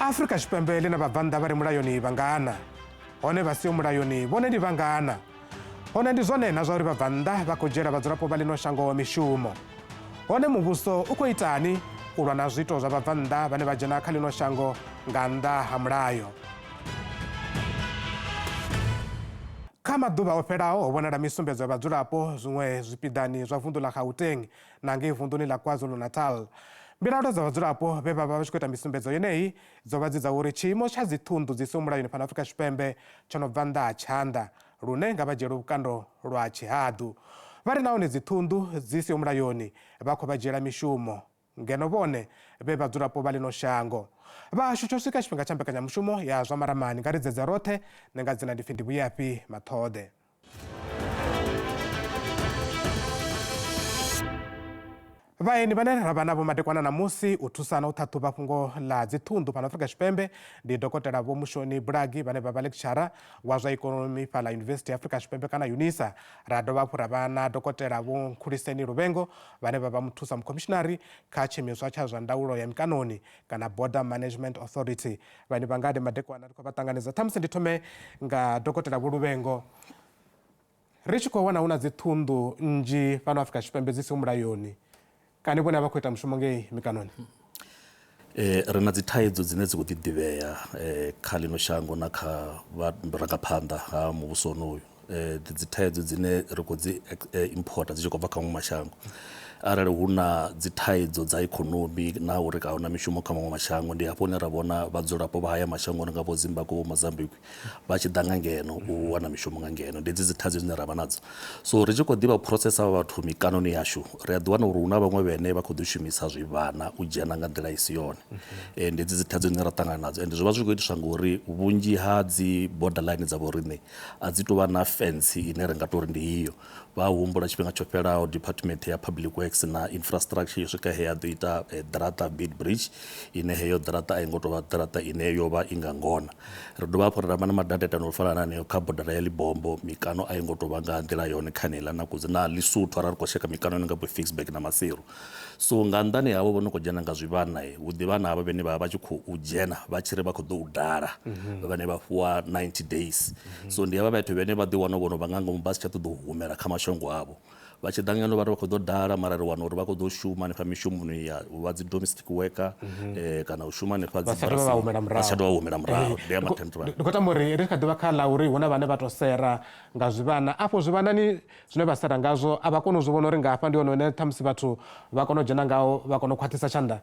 Afrika Tshipembe ḽi na vhabvannḓa vha re mulayoni vhangana? Hone vha siho mulayoni vhone ndi vhangana? Hone ndi zwone na zwa uri vhabvannḓa vha khou dzhiela vhadzulapo vha ḽino shango mishumo. Hone muvhuso u khou itani u lwa na zwiito zwa vhabvannḓa vhane vha dzhena kha ḽino shango nga nnḓa ha mulayo? Kha maḓuvha o fhelaho ho vhonala misumbedzo ya vhadzulapo zwiṅwe zwipiḓani zwa vunḓu ḽa Gauteng na ngei vunḓuni ḽa KwaZulu-Natal. Mbilaelo dza vhadzulapo vhe vha vha vha tshi khou ita misumbedzo yeneyi dzo vha dzi dza uri tshiimo tsha dziṱhunḓu dzi siho mulayoni fhano Afrika Tshipembe tsho no bva nnḓa ha tshanḓa lune nga vha dzhielwe vhukando lwa tshihaḓu. Vha ri nahone dziṱhunḓu dzi siho mulayoni vha khou vha dzhiela mishumo ngeno vhone vhe vhadzulapo vha ḽino shango. Vhahashu tsho swika tshifhinga tsha mbekanyamushumo ya zwa maramani nga ri dzedze roṱhe nṋe nga dzina ndi pfi ndi Vhuyafhi Maṱhoḓe. Vhaeni vhane ra vha navho madekwana ṋamusi u thusana u ṱhaṱhuvha fhungo ḽa dziṱhunḓu fhano Afrika Tshipembe ndi Dokotela Vho Mushoni Bulagi vhane vha vha lecturer wa zwa ikonomi fhaḽa Yunivesithi ya Afrika Tshipembe kana UNISA. Ra dovha hafhu ra vha na Dokotela Vho Nkhuliseni Luvhengo vhane vha vha muthusa mukhomishinari kha tshiimiswa tsha zwa ndaulo ya mikanoni kana Border Management Authority. Vhaeni vhanga ndi madekwana ri khou vha ṱanganedza. Ṱhamusi ndi thome nga Dokotela Vho Luvhengo. Ri tshi khou wana hu na dziṱhunḓu nnzhi fhano Afrika Tshipembe dzi siho mulayoni, kani vhone a vha khou ita mushumo ngei mikanoni? E, ri na dzithaidzo dzine dzi khou ḓi ḓivhea e, kha ḽino shango na kha vharangaphanḓa ha muvhuso wonoyu. E, ndi dzithaidzo dzine ri khou dzi importa dzi tshi khou bva kha maṅwe mashango. Arali hu na dzithaidzo dza ikonomi na uri a huna mishumo kha maṅwe mashango, ndi hafho hune ra vhona vhadzulapo vha haya mashango nga vho Zimbabwe, vho Mozambique vha tshi ḓa nga ngeno u wana mishumo nga ngeno. Ndi hedzi dzi thaidzo dzine ra vha nadzo. So ri tshi khou ḓivha process havha vhathu mikanoni yashu, ri a ḓi wana uri hu na vhaṅwe vhene vha khou ḓi shumisa zwivhana u dzhena nga nḓila i si yone. Ndi hedzi dzi thaidzo dzine ra ṱangana nadzo ende zwi vha zwi khou itiswa ngori vhunzhi ha dzi border line dza vho riṋe a dzi tou vha na fence ine ri nga tou ri ndi iyo. Vha humbula tshifhinga tsho fhelaho department ya public works na infrastructure yo swika he ya ḓo ita ḓaraṱa Beit Bridge ine heyo ḓaraṱa a i ngo tou vha ḓaraṱa ine yo vha i nga ngona. Ri dovha hafhu ra vha na madandetano o fana na haneyo kha bodara ya Libombo mikano a i ngo tou vha nga nḓila yone kha heneiḽa na kudzi na Lesotho arali ri khou tsheka mikano ino nga vho Ficksburg na Maseru. So nga nnḓani havho vho no khou dzhena nga zwivhana hu ḓivha na havha vhane vha vha vha tshi khou dzhena vha tshi ri vha khou ḓo u dala vhane vha fhiwa 90 days. So ndi havha vhathu vhane vha ḓi wana vho no vha nga ngomu vha si tsha ṱoḓa u humela kha mashango avho. Vha tshi ḓa ngeno vha ri vha khou ḓo dala mara ri wana uri vha khou ḓo shuma hanefha mishumoni ya u vha dzi domestic worker kana u shuma hanefha Vha sa dovha vha humela murahu. Vha sa dovha vha humela murahu. Ndi ya Ndi khou tama uri ri kha ḓi vha kha ḽa uri hu na vhane vha tou sera nga zwivhana afho zwivhanani zwine vha sera ngazwo a vha koni u zwi vhona uri nga hafha ndi hone hune ṱhamusi vhathu vha kona u dzhena ngaho vha kona u khwaṱhisa tshanḓa.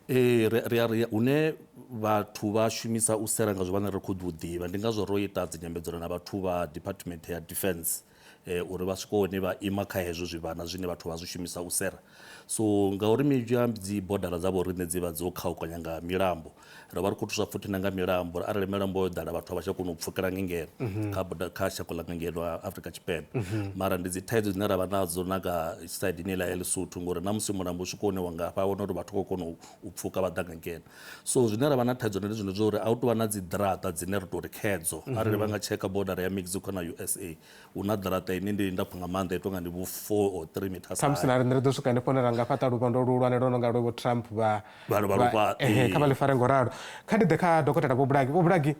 Ee, ri ri ri hune vhathu vha shumisa u sera nga zwivhana ri khou ḓi u ḓivha ndi ngazwo ro ita dzinyambedzano na vhathu vha department ya defence uri vha swike hune vha ima kha hezwo zwivhana zwine vhathu vha zwi shumisa u sera. So ngauri minzhi ya dzi bodara dza vho riṋe dzi vha dzo khaukanya nga milambo ri vha ri khou thuswa futhi na nga milambo uri arali milambo yo ḓala vhathu a vha tsha kona u pfukela nga ngeno kha boda kha shango ḽa nga ngeno Afrika Tshipembe. Mara ndi dzi thaidzo dzine ra vha nadzo na nga side ine ya Lesotho ngori na musi mulambo u swika hune wa nga fha wana uri vhathu vha khou kona u pfuka vha ḓa nga ngeno. So zwine ra vha na thaidzo ndi zwone zwa uri a hu tou vha na dzi ḓiraṱa dzine ri tou ri khedzo arali vha nga tsheka bodara ya Mexico na USA hu na ḓaraṱa ine ndi ndapfu nga maanḓa i tonga ndi vho 4 or 3 meters khamusi na riṋe ri ḓo swika henefho hune ra nga fhaṱa luvhondo luhulwane lwo no nga lwe vho Trump vha kha vha ḽi fare ngo ralo. Kha ndi ḓe kha dokotela Vho Bulagi. Vho Bulagi,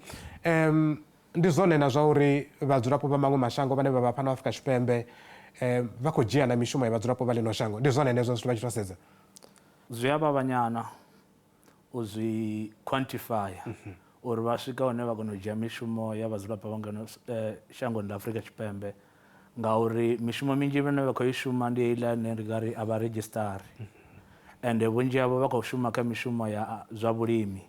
ndi zwone na zwa uri vhadzulapo vha maṅwe mashango vhane vha vha fhano Afrika Tshipembe vha khou dzhia na mishumo ya vhadzulapo vha ḽino shango, ndi zwone henezwo zwithu vha tshi tou sedza? Zwi a vhavha nyana u zwi quantify uri vha swika hune vha kona u dzhia mishumo ya vhadzulapo vha ngeno shangoni ḽa Afrika Tshipembe ngauri mishumo minzhi ine vha khou i shuma ndi heiḽa ine ndi nga ri a vha redzhistari ende vhunzhi havho vha khou shuma kha mishumo ya zwa vhulimi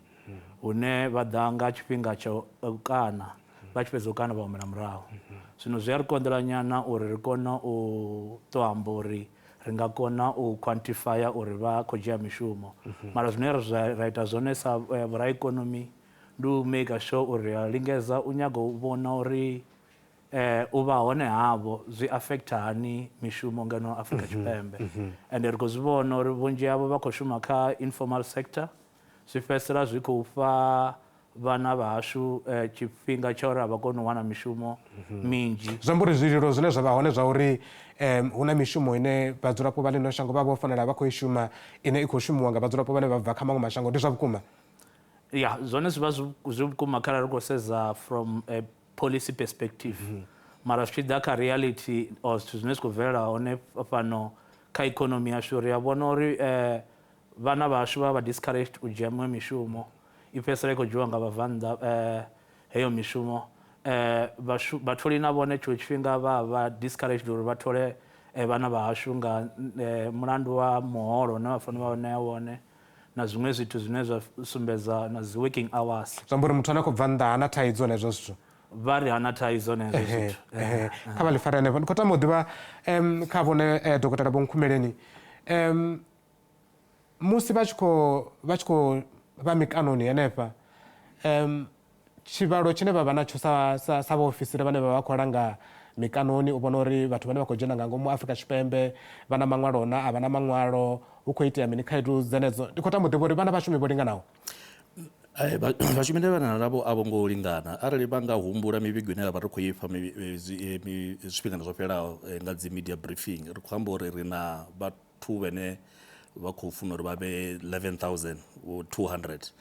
hune vha ḓa nga tshifhinga tsha u kaṋa vha tshi fhedza u kaṋa vha humela murahu. Zwino zwi a ri konḓela nyana uri ri kone u tou amba uri ri nga kona u quantify uri vha khou dzhia mishumo mara zwine ra ita zwone sa vhoraikonomi ndi u maker sure uri ri lingedza u nyaga u vhona uri u vha hone havho zwi affecta hani mishumo ngeno Afrika Tshipembe. Ende ri khou zwi vhona uri vhunzhi havho vha khou shuma kha informal sector zwi fhedzisela zwi khou fha vhana vha hashu tshifhinga tsha uri a vha koni u wana mishumo minzhi. Zwi amba uri zwililo zwine zwa vha hone zwa uri hu na mishumo ine vhadzulapo vha ḽino shango vha vho fanela vha khou i shuma ine i khou shumiwa nga vhadzulapo vhane vha bva kha maṅwe mashango ndi zwa vhukuma? Ya, zwone zwi vha zwi vhukuma kharali ri khou sedza from a policy perspective. Mara zwi tshi ḓa kha reality or zwithu zwine zwi khou bvelela hone fhano kha ikonomi yashu, ri a vhona uri vhana vhashu vha vha discouraged u dzhia miṅwe mishumo, i fhedzisela i khou dzhiwa nga vhabvannḓa heyo mishumo. Vhatholi na vhone tshiṅwe tshifhinga vha vha discouraged uri vha thole vhana vha hashu nga mulandu wa muholo une vha fanela vha ṋea wone na zwiṅwe zwithu zwine zwa sumbedza na dzi working hours. Zwi amba uri muthu ane a khou bva nnḓa hana thaidzo na hezwo zwithu? Vha ri hana thaidzo na hezwo zwithu. Kha vha ḽi fare henefho. Ndi khou tama u ḓivha kha vhone Dokotela Vho Nkhumeleni, musi vha tshi khou vha mikanoni henefha, tshivhalo tshine vha vha natsho sa vhaofisiri vhane vha vha khou langa mikanoni u vhona uri vhathu vhane vha khou dzhena nga ngomu Afrika Tshipembe vha na maṅwalo na a vha na maṅwalo, hu khou itea mini, khaedu dzenedzo, ndi khou tama u ḓivha uri vha na vhashumi vho linganaho? Vhashumi vhane vha navho a vho ngo lingana. Arali vha nga humbula mivhigo ine ra vha ri khou ifha zwifhingani zwo fhelaho nga dzi media briefing, ri khou amba uri ri na vhathu vhane vha khou funa uri vha vhe 11,200.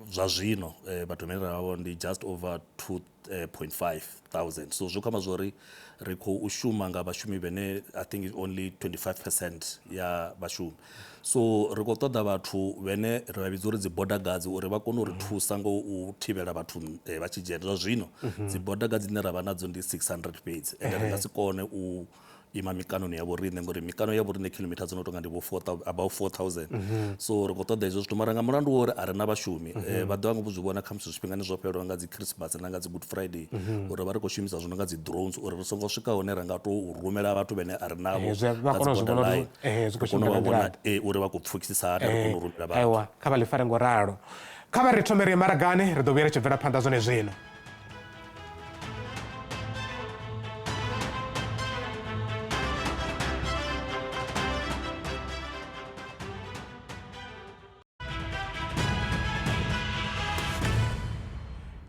Zwa zwino vhathu vhane ra vha ndi just over 2.5 thousand. So zwi khou amba zwori ri khou shuma nga vhashumi vhane I think is only 25% ya vhashumi. So ri khou ṱoḓa vhathu vhene ri vha vhidza uri dzi border guards uri vha kone u ri thusa ngo u thivhela vhathu vha tshi dzhena. Zwa zwino dzi border guards dzine ra vha nadzo ndi 600 fhedzi, ende ri nga si kone u ima mikanoni ya vhoriṋe ngori mikano ya vhoriṋe kilometer dzo no tonga ndi vho about 4000. So ri khou ṱoḓa hezwo zwithu, mara nga mulandu wa uri a ri na vhashumi, vha ḓo vha zwi vhona khamusi zwifhingani zwo fhelelwa nga dzi Christmas na nga dzi Good Friday uri vha ri khou shumisa zwo no nga dzi drones uri ri songo swika hune ra nga tou rumela vhathu vhene a ri navho kha dzi border line, ri kone u vha vhona uri vha khou pfukisisa hani, ri kone u rumela vhathu. Aiwa, kha vha ḽi fare ngo ralo. Kha vha ri thome ri ye maragani, ri ḓo vhuya ri tshi bvela phanḓa zwone zwino.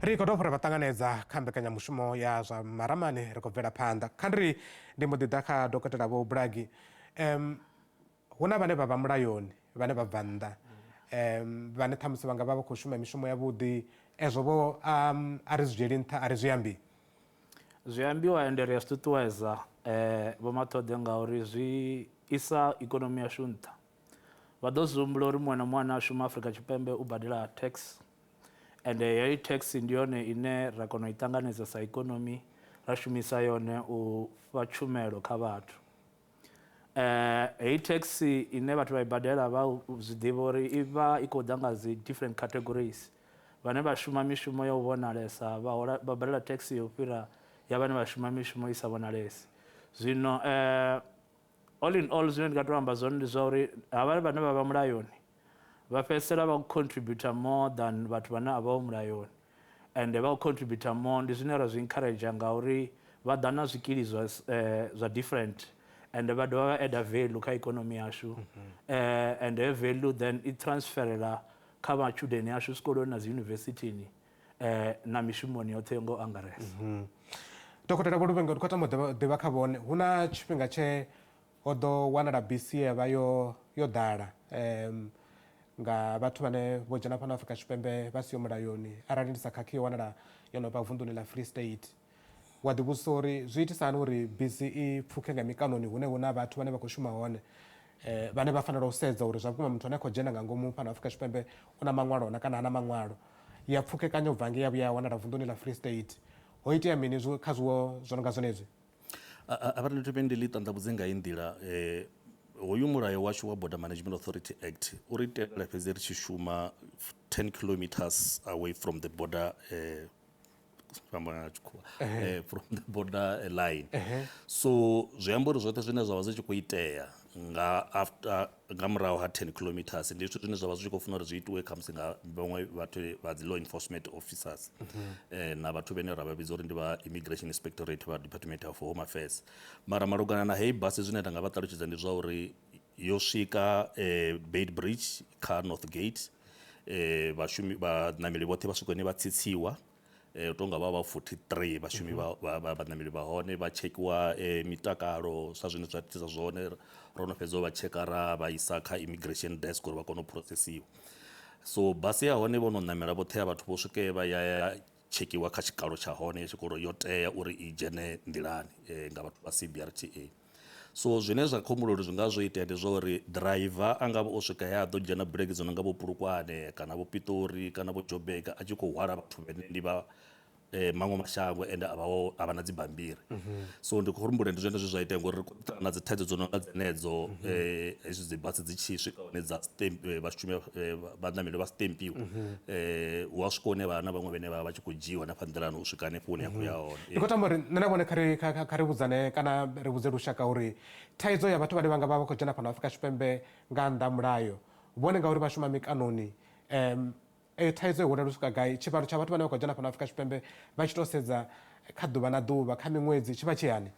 Ri khou dovha ra vha ṱanganedza kha mbekanyamushumo ya zwa maramani, ri khou bvela phanḓa. Kha ndi ri ndi mbo ḓi ḓa kha Dokotela Vho Bulagi. Hu na vhane vha vha mulayoni vhane vha bva nnḓa, vhane ṱhamusi vha nga vha vha khou shuma mishumo yavhuḓi, ezwo vho a ri zwi dzhieli nṱha, a ri zwi ambi? Zwi ambiwa ende ri a zwi ṱuṱuwedza Vho Maṱhoḓe, ngauri zwi isa ikonomi yashu nṱha. Vha ḓo zwi humbula uri muṅwe na muṅwe ane a shuma Afrika Tshipembe u badela tax, ende heyi tax ndi yone ine ra kona u i ṱanganedza sa ikonomi, ra shumisa yone u fha tshumelo kha vhathu. Heyi tax ine vhathu vha i badela vha zwi ḓivha uri i vha i khou ḓa nga dzi different categories. Vhane vha shuma mishumo ya u vhonalesa vha hola vha badela tax yo fhira ya vhane vha shuma mishumo i sa vhonalesi. Zwino all in all zwine ndi nga to amba zwone ndi zwa uri havha vhane vha vha mulayoni vha fhedzisela vha contributor more than vhathu vhane a vhaho mulayoni, ende vha contributor more ndi zwine ra zwi encourage ngauri vha ḓa na zwikili zwa zwa different, ende vha dovha vha add value kha ikonomi yashu, and heyo value then i transferela kha matshudeni ashu zwikoloni na dzi yunivesithini na mishumoni yoṱhe ngo angaresa. Dokotela Vho Luvhengo, ndi khou tama u ḓivha kha vhone, hu na tshifhinga tshe ho ḓo wanala bisi ye vha yo yo ḓala nga vhathu vhane vho dzhena fhano Afrika Tshipembe vha siho mulayoni, arali ndi sa khakhi yo wanala yo no bva vunḓuni ḽa Free State. Wa ḓivhudzisa uri zwi itisa hani uri bisi i pfukhe nga mikanoni hune hu na vhathu vhane vha khou shuma hone, vhane vha fanela u sedza uri zwa vhukuma muthu ane a khou dzhena nga ngomu fhano Afrika Tshipembe u na maṅwalo na kana hana maṅwalo. Ya pfukekanya u bva ngei ya vhuya ya wanala vunḓuni ḽa Free State. Ho itea mini kha zwiwo zwo no nga zwenezwi? Arali ndi thome ndi ḽi ṱanḓavhudze nga heyi nḓila, hoyu mulayo washu wa Border Management Authority Act u ri tendela fhedzi ri tshi shuma 10 kilometers away from the border, from the border line. So zwi amba uri zwoṱhe zwine zwa vha zwi tshi khou itea nga after nga murahu ha 10 kilometers ndi zwithu zwine zwa vha zwi tshi khou funa uri zwi itiwe khamusi nga vhaṅwe vhathu vha dzi law enforcement officers na vhathu vhane ra vha vhidza uri ndi vha immigration inspectorate vha Department of Home Affairs. Mara malugana na heyi basi, zwine nda nga vha ṱalutshedza ndi zwa uri yo swika Beitbridge kha North Gate, vhashumi vhaṋameli vhoṱhe vha swika hune vha tsitsiwa, u tonga vha vha 43 vhashumi vha vhaṋameli vha hone vha tshekhiwa mitakalo sa zwine zwa itisa zwone. Ro no fhedza u vha tsheka ra vha isa kha immigration desk uri vha kone u phurosesiwa. So basi ya hone vho no ṋamela vhoṱhe ya vhathu vho swike vha ya tshekhiwa kha tshikalo tsha hone ya tshikolo yo tea uri i dzhene nḓilani nga vhathu vha CBRTA. So zwine zwa khou humbula uri zwi nga zwo itea ndi zwa uri driver a nga vha o swika he a ḓo dzhena bulege dzo no nga vho Polokwane kana vho Pitori kana vho Joburg a tshi khou hwala vhathu vhane ndi vha maṅwe mashango ende a vha a vha na dzibammbiri. So ndi khou humbula ndi zwone zwe zwa itea ngori ri khou ṱangana na dzi thaidzo dzo no nga dzenedzo hezwi dzi basi dzi tshi swika hune dza stamp vhashumi vhaṋameli vha stampiwa hu a swika hune vha na vhaṅwe vhane vha vha tshi khou dzhiiwa hanefha nḓilani u swika hanefho hune ya khou ya hone. Ndi khou tama uri nṋe na vhone kha ri kha ri vhudzane kana ri vhudze lushaka uri thaidzo ya vhathu vhane vha nga vha vha khou dzhena fhano Afrika Tshipembe nga nnḓa ha mulayo vhone ngauri vha shuma mikanoni Eyo thaidzo yo hulela u swika gai? Tshivhalo tsha vhathu vhane vha khou dzhena fhano Afrika Tshipembe vha tshi tou sedza kha ḓuvha na ḓuvha, kha miṅwedzi, tshi vha tshi hani?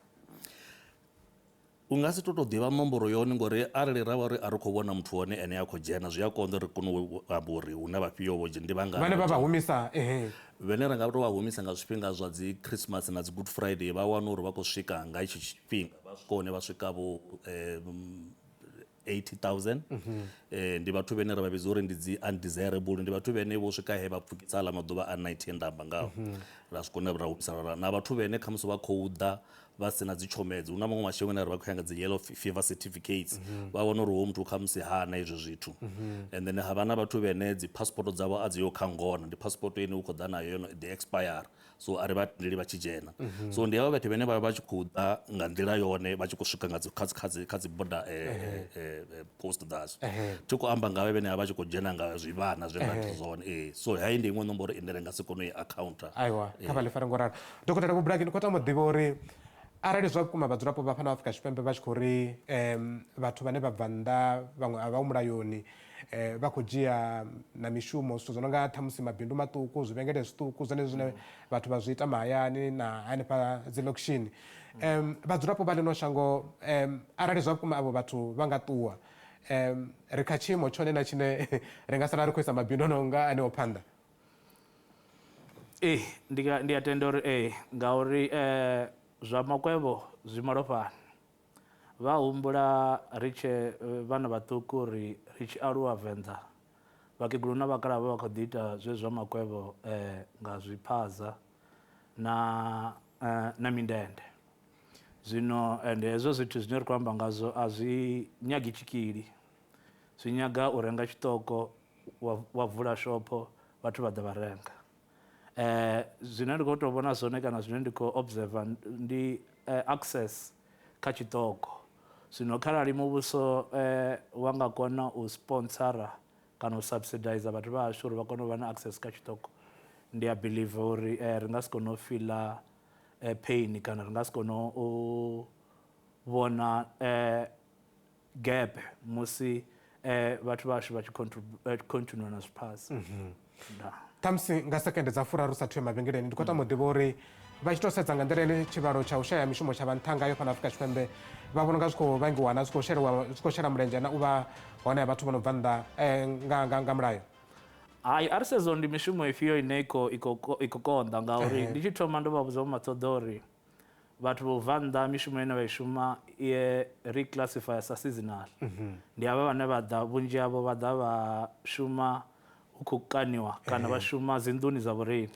U nga si tou tou ḓivha nomboro yone ngori arali ra vha uri a ri khou vhona muthu wone ene a khou dzhena zwi a konḓa uri ri kone u amba uri hu na vhafhio vho ndi vhangana. Vhane vha vha humisa, ehe. Vhane ra nga tou vha humisa nga zwifhinga zwa dzi Christmas na dzi Good Friday vha wana uri vha khou swika nga hetsho tshifhinga, vha swika hune vha swika vho 80,000 ndi vhathu vhene ra vha vhidza uri ndi dzi undesirable, ndi vhathu vhene vho swika he vha pfukisa aḽa maḓuvha a 90 nda amba ngao ra swika hune ra humisa na vhathu vhene khamusi vha khou ḓa vha si na dzitshomedzo. Hu na maṅwe mashango ane ra vha khou ya nga dzi yellow fever certificates vha wana uri hoyu muthu khamusi hana izwo zwithu. And then ha vha na vhathu vhene dzi passport dzavho a dzi ho kha ngona, ndi passport ine u khou ḓa nayo yo no ḓi expire so a ri vha tendeli vha tshi dzhena. So ndi havha vhathu vhane vha vha tshi khou ḓa nga nḓila yone vha tshi khou swika nga dzi kha kha dzi kha dzi border post dzashu. Thi khou amba nga havha vhane vha vha tshi khou dzhena nga zwivhana zwe nda ri zwone ee. So heyi ndi iṅwe nomboro ine ri nga si kone u i accounter. Aiwa, kha vha ḽi fare ngo ralo. Dokotela Vho Bulaki, ndi khou tama u ḓivha uri arali zwa vhukuma vhadzulapo vha fhano Afrika Tshipembe vha tshi khou ri vhathu vhane vha bva nnḓa vhaṅwe a vha mulayoni vha khou dzhia na mishumo zwithu zwo no nga ṱhamusi mabindu maṱuku zwivhengele zwiṱuku zwenezwi zwine vhathu vha zwi ita mahayani na hanefha dzi ḽokishini vhadzulapo vha ḽino shango arali zwa vhukuma avho vhathu vha nga ṱuwa ri kha tshiimo tshone na tshine ri nga sala ri khou isa mabindu a no nga aneo phanḓa. Ee, ndi a tenda uri ee ngauri zwa makwevho zwi malofhani. Vha humbula ri tshe vhana vhaṱuku uri ri tshi aluwa Venḓa, vhakegulu na vhakalaha vha vha kho ḓi ita zwezwi zwa makwevho nga zwiphaza na na mindende. Zwino ende hezwo zwithu zwine ri khou amba ngazwo a zwi nyagi tshikili, zwi nyaga u renga tshiṱoko wa wa vula shopho vhathu vha ḓa vha renga. Zwine ndi khou tou vhona zwone kana zwine ndi khou observer ndi access kha tshiṱoko. Zwino kharali muvhuso wa nga kona u sponsora kana u subsidizer vhathu vha hashu uri vha kone u vha na access kha tshiṱoko, ndi a believer uri ri nga si kone u fiḽa pain kana ri nga si kone u vhona gap musi vhathu vhashu vha tshi continue na zwiphaza. Ndaa. Ṱhamusi nga sekende dza furaru sathu ya mavhengeleni ndi khou tama u ḓivha uri vha tshi tou sedza nga nḓila ine tshivhalo tsha u shaya mishumo tsha vha nṱha ngayo fhano Afrika Tshipembe vha vhona unga zwi khou vhangiwa na zwi khou sheliwa zwi khou shela mulenzhe na u vha hone ha vhathu vho no bva nnḓa nga nga nga mulayo. Hai, a ri sedza uri ndi mishumo ifhio ine i khou i khou i khou konḓa ngauri ndi tshi thoma ndo vha vhudza Vho Maṱoḓo uri vhathu vha u bva nnḓa mishumo ine vha i shuma i ri classify sa seasonal. Ndi havha vhane vha ḓa vhunzhi havho vha ḓa vha shuma hu khou kaniwa kana vha shuma dzi nḓuni dza vhoreini.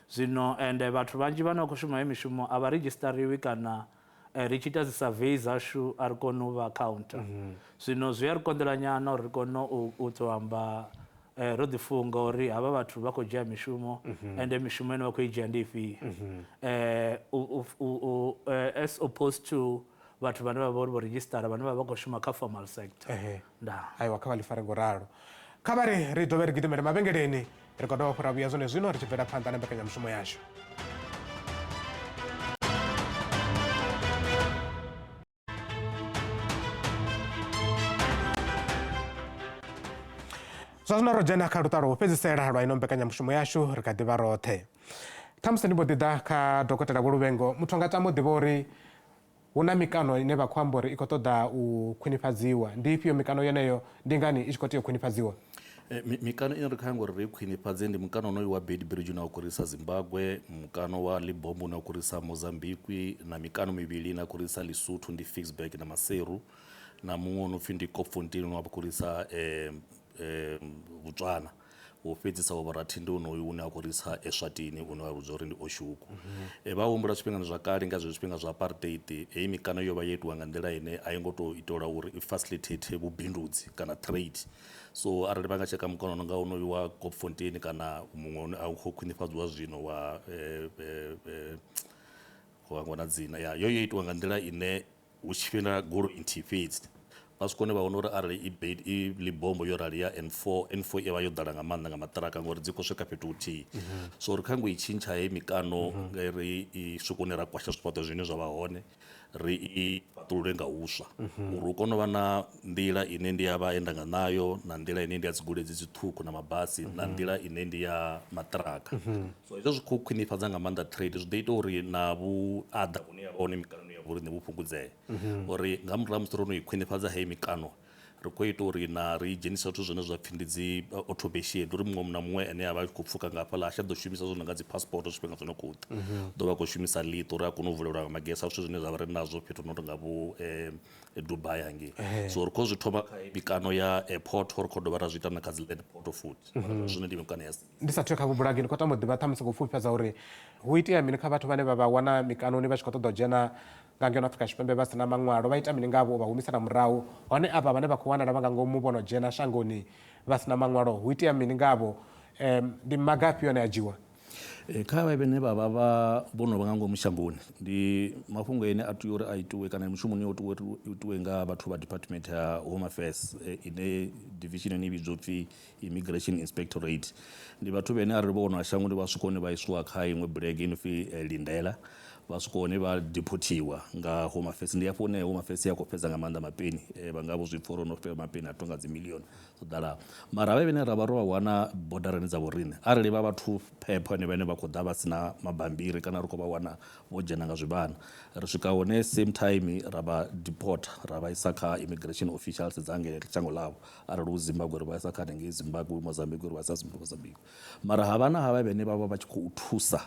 Zwino ende vhathu vhanzhi vhane vha khou shuma heyi mishumo a vha redzhisiṱariwi kana ri tshi ita dzi survey dzashu a ri koni u vha counter. Zwino zwi a ri konḓela nyana uri ri kone u tou amba ro ḓi funga uri havha vhathu vha khou dzhia mishumo ende mishumo ine vha khou i dzhia ndi ifhio. As opposed to vhathu vhane vha vha uri vho redzhisiṱara vhane vha vha khou shuma kha formal sector. Ndaa. Aiwa, kha vha ḽi fare ngo ralo. Kha vha ri ri dovhe ri gidimele mavhengeleni, ri khou dovha hafhu ra vhuya zwone zwino ri tshi bvela phanḓa na mbekanyamushumo yashu. Zwa zwino ro dzhena kha luṱa lwa u fhedzisela lwa ino mbekanyamushumo yashu ri kha ḓi vha roṱhe. Ṱhamusi ndi mbo ḓi ḓa kha Dokotela Vho Luvhengo, muthu a nga tama u ḓivha uri hu na mikano ine vha khou amba uri i khou ṱoḓa u khwinifhadziwa. Ndi ifhio mikano yeneyo, ndi ngani i tshi khou tea u khwinifhadziwa? Mikano ine ri khou nyanga uri ri khwinifhadze ndi mukano wonoyu wa Beitbridge une wa khou ri isa Zimbabwe, mukano wa Lebombo une wa khou ri isa Mozambique na mikano mivhili ine ya khou ri isa Lesotho ndi Ficksburg na Maseru na muṅwe wo no pfhi ndi Kopfontein une wa khou ri isa Botswana. Wo fhedzisa wa vhurathi ndi wonoyu une a khou ri isa Eswatini, une wa vhudzwa uri ndi Oshuku. Vha humbula zwifhingani zwa kale nga zwezwo zwifhinga zwa apartheid, heyi mikano yo vha yo itiwa nga nḓila ine a i ngo tou itelwa uri i facilitate vhubindudzi kana trade. So arali vha nga tsheka mukano nga wonoyu wa Koopfontein kana muṅwe une a u khou khwinifhadziwa zwino wa khou hangwa na dzina ya yo itiwa nga nḓila ine hu tshi fhira goloi nthihi fhedzi vha si kone vha vhona uri arali i i Lebombo yo rali ya N4, N4 i vha yo ḓala nga maanḓa nga maṱiraka ngori dzi khou swika fhethu huthihi. So ri kha ngo i tshintsha heyi mikano ri i swika hune ra kwasha zwifhaṱo zwine zwa vha hone, ri i fhaṱulule nga huswa uri hu kone u vha na nḓila ine ndi ya vhaenda nga ṋayo, na nḓila ine ndi ya dzigoloi dzi ṱhukhu na mabasi, na nḓila ine ndi ya maṱiraka. So hezwo zwi khou khwinifhadza nga maanḓa trade, zwi ḓo ita uri na vhuaḓa vhune ya vha hone mikanoni ya vhoriṋe vhu fhungudzee. Uri nga murahu ha musi ro no i khwinifhadza heyi mikano, ri khou ita uri na ri dzhenisa zwithu zwine zwa pfhi ndi dzi automation, ndi uri muṅwe na muṅwe ane a vha a khou pfhuka nga hafhaḽa a tsha ḓo shumisa zwo no nga dzi passport zwifhinga zwo no khou ḓa, ḓo vha a khou shumisa ḽiṱo uri a kone u vulelwa nga magesi a zwithu zwine zwa vha ri nazwo fhethu no tonga vho Dubai hangei. So ri khou zwi thoma kha mikano ya airport, ri khou dovha ra zwi ita na kha dzi land port futhi, zwine ndi mikano ya Ndi sathu ya kha vhubulagi, ndi khou tama u ḓivha ṱhamusi nga u pfufhifhadza uri hu itea mini kha vhathu vhane vha vha wana mikanoni vha tshi khou ṱoḓa u dzhena nga ngeno Afrika Tshipembe vha si na maṅwalo, vha ita mini ngavho u vha humisela murahu? Hone avha vhane vha khou wanala vha nga ngomu vho no dzhena shangoni vha si na maṅwalo, hu itea mini ngavho? Ndi maga afhio ane a dzhiwa? Kha vha vhane vha vha vha vho no vha nga ngomu shangoni, ndi mafhungo ane a tea uri a itiwe kana mushumo une wa tea uri u itiwe nga vhathu vha department ya Home Affairs, ine division ine i vhidzwa upfhi Immigration Inspectorate. Ndi vhathu vhane arali vho wana shangoni vha swika hune vha iswa kha iṅwe bulege ino pfhi Lindela, vha swika hone vha deportiwa nga Home Affairs. Ndi hafho hune Home Affairs ya khou fhedza nga maanḓa mapeni, vha nga vho zwi pfha uri ho no fhela mapeni a tonga dzi million dzo ḓalaho. Mara havha vhane ra vha ro vha wana bodarani dza vhoriṋe, arali vha vhathu phepho ane vhane vha khou ḓa vha sina mabambiri kana ri khou vha wana vho dzhena nga zwivhana, ri swika hone same time ra vha deport, ra vha isa kha immigration officials dza ngei shango ḽavho. Arali hu Zimbabwe ri vha isa kha hanengei Zimbabwe, Mozambique ri vha isa Mozambique. Mara havha na havha vhane vha vha vha tshi khou thusa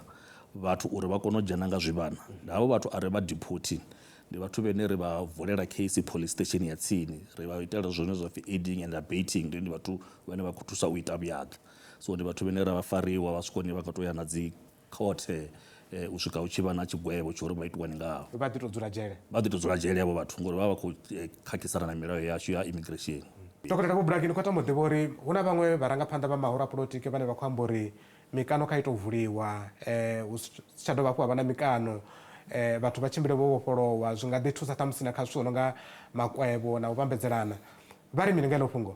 vhathu uri vha kone u dzhena nga zwivhana, ndi havho vhathu a ri vha deporti, ndi vhathu vhane ri vha vulela case police station ya tsini, ri vha itela zwone zwa pfhi aiding and abetting. Ndi vhathu vhane vha khou thusa u ita vhuyaḓa. So ndi vhathu vhane ra vha fariwa vha swika hune vha nga to ya na dzi khothe u swika hu tshi vha na tshigwevho tsho uri vha itiwani ngavho. Vha ḓi tou dzula dzhele? Vha ḓi tou dzula dzhele havho vhathu ngori vha vha khou khakhisana na milayo yashu ya immigration. Dokotela Vho Bulagi, ndi khou tama u ḓivha uri hu na vhaṅwe vharangaphanḓa vha mahoro a polotiki vhane vha khou amba uri mikano kha i tou vuliwa, hu si tsha dovha hafhu ha vha na mikano, vhathu vha tshimbile vho vhofholowa, zwi nga ḓi thusa ṱhamusi na kha zwithu zwo no nga makwevho na u vhambedzelana. Vha ri mini nga heḽo fhungo?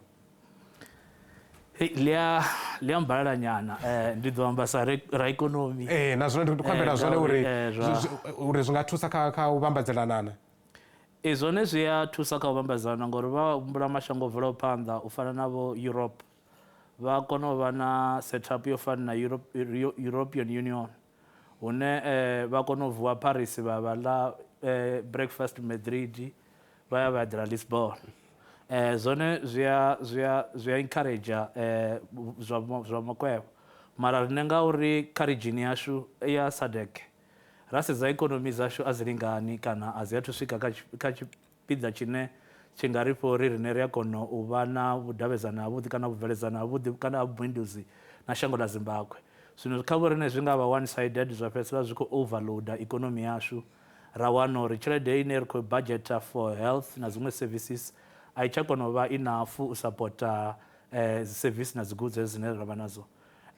Hei, ḽi a mbalela nyana, ndi ḓo amba sa ra ikonomi. Ee, na zwone ndi khou ambela zwone uri uri zwi nga thusa kha u vhambadzelanana. Ee, zwone zwi a thusa kha u vhambadzelana ngori vha humbula mashango o bvelaho phanḓa u fana na vho Europe, vha kona u vha na setup yo fana na European Union hune vha kona u vuwa Paris vha vha ḽa breakfast Madrid vha ya vha eḓela Lisbon. Zwone zwi a zwi a zwi a encourage zwa zwa makwevho, mara riṋe ngauri kha ridzhini yashu ya SADC ra sedza ikonomi dzashu a dzi lingani kana a dzi athu swika kha tshipiḓa tshine tshi nga ri fha uri riṋe ri a kona u vha na vhudavhidzani havhuḓi kana vhubveledzani havhuḓi kana ha vhubindudzi na shango ḽa Zimbabwe. Zwino kha vho riṋe zwi nga vha one sided zwa fhedzisela zwi khou overloader ikonomi yashu, ra wana uri tshelede ine ri khou budgeta for health na dziṅwe services a i tsha kona u vha enough u sapota dzi service na dzi goods hedzi dzine ra vha nadzo.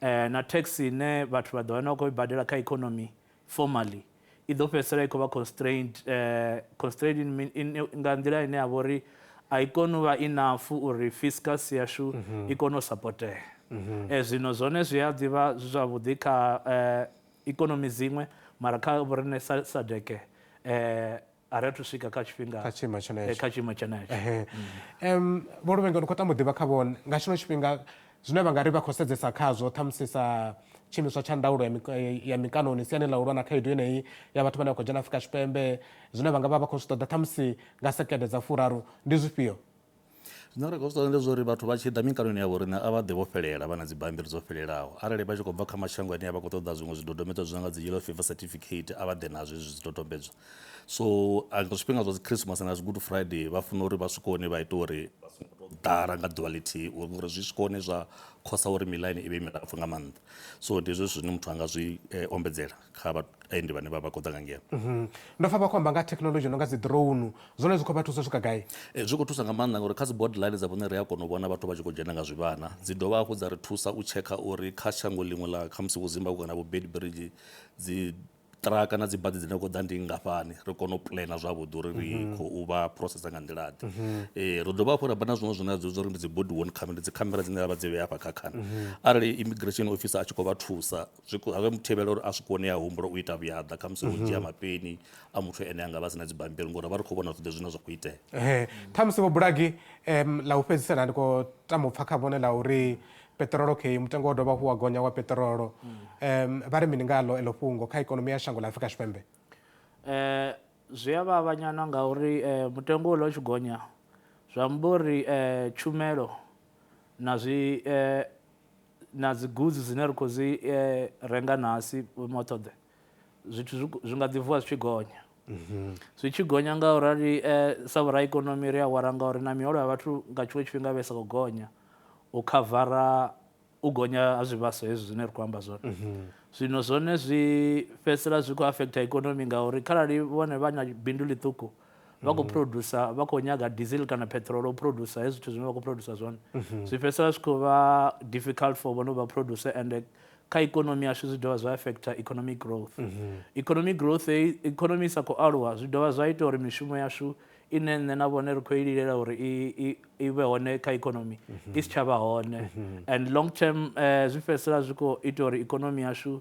Na tax ine vhathu vha ḓo wana vha khou i badela kha economy formally i ḓo fhedzisela i khou vha constrained, constrained in, in, nga nḓila ine ya vha uri a i koni u vha enough uri fiscus yashu i kone u sapotea. Zwino zwone zwi a ḓivha zwi zwavhuḓi kha ikonomi dziṅwe, mara kha vhoriṋe sa SADC a ri athu swika kha tshifhinga kha tshiimo tshenetsho. Kha tshiimo tshenetsho. Vho Luvhengo, ndi khou tama u ḓivha kha vhone nga tshino tshifhinga zwine vha nga ri vha khou sedzesa khazwo ṱhamusi sa tshiimiswa tsha ndaulo ya mikanoni siani ḽa u lwa na khaedu yeneyi ya vhathu vhane vha khou dzhena Afrika Tshipembe, zwine vha nga vha vha khou zwi ṱoḓa ṱhamusi nga sekende dza 30 ndi zwifhio? Zwine ra khou zwi ṱoḓa ndi zwa uri vhathu vha tshi ḓa mikanoni ya vhoriṋe a vha ḓe vho fhelela vha na dzi bammbiri dzo fhelelaho. Arali vha tshi khou bva kha mashango ane a vha khou ṱoḓa zwiṅwe zwidodombedzwa zwi no nga dzi yellow fever certificate a vha ḓe nazwo hezwi zwidodombedzwa. So nga zwifhinga zwa dzi Christmas na dzi Good Friday vha funa uri vha swike hune vha ite uri vha songo tou Ḓala nga ḓuvha ḽithihi uri zwi swike hune zwa khosa uri miḽaini i vhe milapfu nga maanḓa. So ndi hezwo zwithu zwine muthu anga zwi ombedzela kha vhaendi vhane vha vha khou ḓa nga ngeno. Ndo pfa vha khou amba nga thekhinoḽodzhi no nga dzi drone, zwone zwi khou vha thusa u swika gai? Zwi khou thusa nga maanḓa ngauri kha dzi border line dza vhone ri a kona u vhona vhathu vha tshi khou dzhena nga zwivhana. Dzi dovha hafhu dza ri thusa u tshekha uri kha shango ḽiṅwe ḽa khamusi vho Zimbabwe kana vho Beitbridge dzi ṱiraka na dzi badi dzine khou ḓa ndi ngafhani ri kone u plana zwavhuḓi uri ri mhm. khou vha processa nga nḓila ḓe mhm. eh, ri dovha hafhu ra vha na zwiṅwe zwine zwa uri ndi dzi body worn camera dzi khamera dzine ra vha dzi vhea hafha kha khana mhm. arali immigration officer a tshi khou vha thusa zwi mu thivhela uri a swike hune ya humbula u ita vhuyaḓa khamusi u dzhia mapeni a muthu ene a nga vha si na dzibammbiri ngori vha ri khou vhona zwoṱhe zwine zwa khou itea ṱhamusi vho bulagi ḽa u fhedzisela ndi khou tama u pfa kha vhone ḽa uri peṱirolo kheyi mutengo wo dovha hafhu wa gonya wa peṱirolo um vha ri mini ngaḽo eḽo fhungo kha ikonomi ya shango ḽa Afrika Tshipembe? Um zwi a vhavha nyana ngauri um mutengo uḽa u tshi gonya zwi amba uri um tshumelo na zwi um na dzi goods dzine ri khou dzi um renga nasi vho zwithu zwi nga ḓi vuwa zwi tshi gonya. Zwi tshi gonya nga u rali sa vhoraikonomi ri a wara ngauri na miholo ya vhathu nga tshiṅwe tshifhinga vha i sa khou gonya u khavara u gonya ha zwivhaswa hezwi zwine ri khou amba zwone. Zwino zwone zwi fhedzisela zwi khou affecta ikonomi ngauri kharali vhone vha na bindu ḽiṱuku vha khou producer vha khou nyaga diesel kana petrol u producer hezwi zwithu zwine vha khou producer zwone zwi fhedzisela zwi khou vha difficult for vhone vha produce and kha ikonomi yashu zwi dovha zwa affecta economic growth. Mm -hmm. Economic growth heyi economy i sa khou aluwa zwi dovha zwa ita uri mishumo yashu ine nṋe na vhone ri khou i lilela uri i, i, i vhe hone kha economy mm -hmm. i si tsha vha hone mm -hmm. and long term eh, zwi fhedzisela zwi khou ita uri ikonomi yashu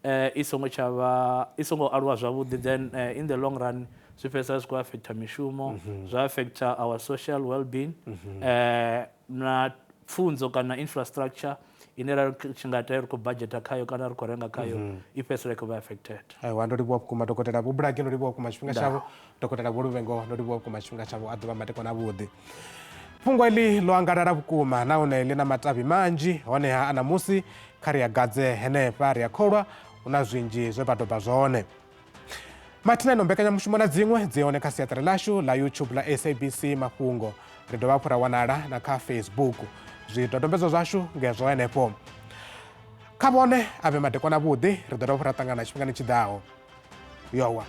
eh, i songo tsha vha i songo aluwa zwavhuḓi then eh, in the long run zwi fhedzisela zwi khou affecta mishumo mm -hmm. zwa affecta our social well being mm -hmm. eh, na pfunzo kana infrastructure ine ra tshi nga tea ri khou budgeta khayo kana ri khou renga khayo mm -hmm. i fhedzisela i khou vha affected. Aiwa, ndo livhuwa vhukuma dokotela Vho Bulagi, ndo livhuwa vhukuma tshifhinga tshavho. Dokotela Vho Luvhengo, ndo livhuwa vhukuma tshifhinga tshavho. A ḓuvha matekwana avhuḓi. Fhungo iḽi ḽo angalala vhukuma nahone ḽi na matavhi manzhi, honeha a ṋamusi kha ri a gadze henefha. Ri a kholwa hu na zwinzhi zwe vha doba zwone. Mathina ino mbekanyamushumo na dziṅwe dzi hone kha siaṱari ḽashu ḽa YouTube ḽa SABC Mafhungo. Ri dovha hafhu ra wanala na kha Facebook. Zwidodombedzwa zwashu ngezwo henefho. Kha vhone a vhe madekwana avhuḓi, ri ḓo dovha hafhu ra ṱangana tshifhingani tshi ḓaho. Yowa.